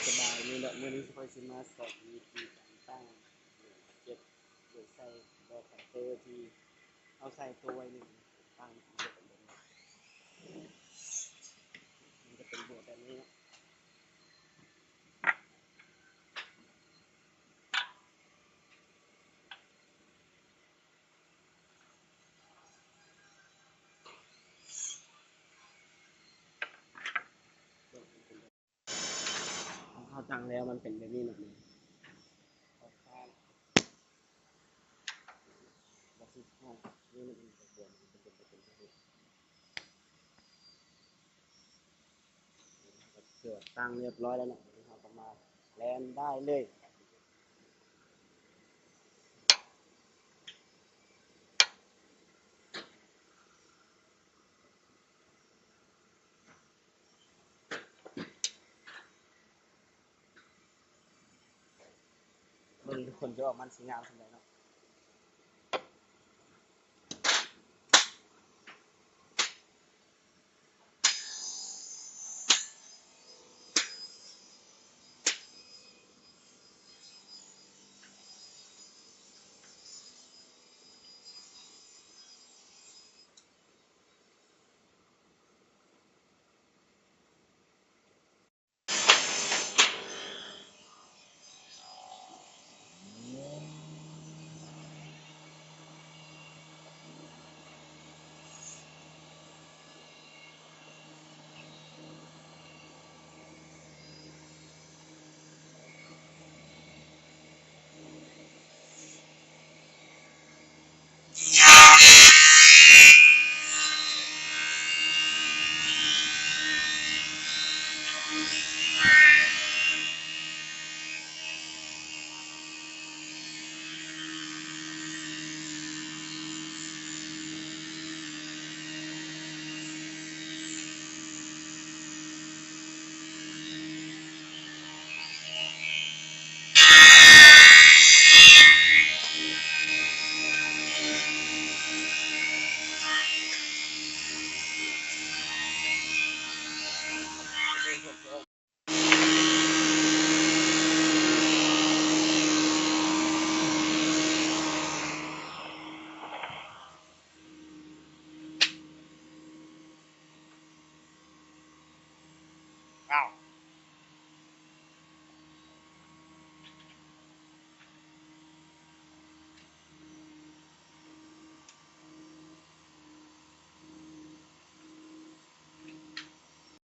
ສະບາຍ ມື້ ມື້ນີ້ຂ້ອຍຊິມາສອນວິທີການຕັ້ງເກັບໂດຍໃຊ້ດອກໄຟເຕີທີ່ເຮົາໃສ່ໂຕໄວ້ໜຶ່ງ ຕັ້ງເກັບແບບນີ້ ມັນຈະເປັນໂບດແບບນີ້ເນາະ. ເຮົາຕັ້ງແລ້ວມັນເປັນແບບນີ້ເນາະ ນີ້ ເກືອບຕັ້ງຮຽບຮ້ອຍແລ້ວເນາະ ເຮົາກໍມາແລ່ນໄດ້ເລີຍ. ເບິ່ງທຸກຄົນຈະອອກມັນຊິງາມສ່ຳໃດເນາະ. ອ້າວ